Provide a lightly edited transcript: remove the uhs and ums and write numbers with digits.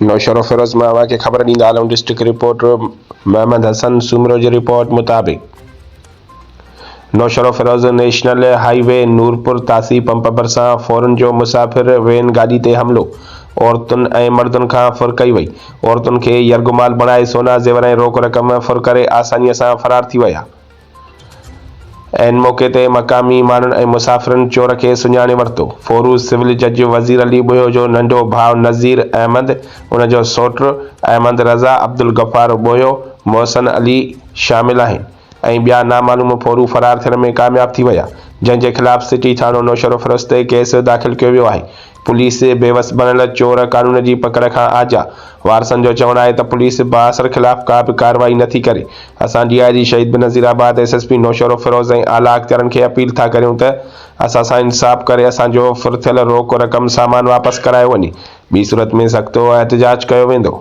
نوشهروفيروز مان اوهان کي خبر ڏيندا هلون ڊسٽرڪٽ رپورٽر محمد حسن سومرو جي رپورٽ مطابق Naushahro Feroze national highway Nurpur تاسي پمپ ڀرسان ڦورن جو مسافر وين گاڏي تي حملو عورتن ۽ مردن کان ڦر ڪئي وئي عورتن کي يرغمال بڻائي سونا زيور ۽ روڪ رقم ڦر ڪري آساني سان فرار ٿي ويا. عين موقعي تي مقامي ماڻهن ۽ مسافرن چور کي سڃاڻي ورتو. ڦورو سول جج وزير علي ٻوهيو جو ننڍو ڀاء نذير احمد، ان جو سوٽ احمد رضا، عبدالغفار ٻوهيو، محسن علي شامل آهن ۽ ٻيا نامعلوم ڦورو فرار ٿيڻ ۾ ڪامياب ٿي ويا، جنهن جي خلاف سٽي ٿاڻو نوشهروفيروز تي ڪيس داخل ڪيو ويو آهي. پوليس بيوس بڻيل چور قانون جي پڪڙ کان آجا، وارثن جو چوڻ آهي ته پوليس بااثر خلاف ڪا به ڪارروائي نه ٿي ڪري، اسان ڊي I جي شهيد بينظير آباد، ايس ايس پي نوشهروفيروز ۽ اعليٰ اختيارن کي اپيل ٿا ڪريون ته اسان سان انصاف ڪري اسان جو ڦر ٿيل روڪ رقم سامان واپس ڪرايو وڃي، ٻي صورت ۾ سخت احتجاج ڪيو ويندو.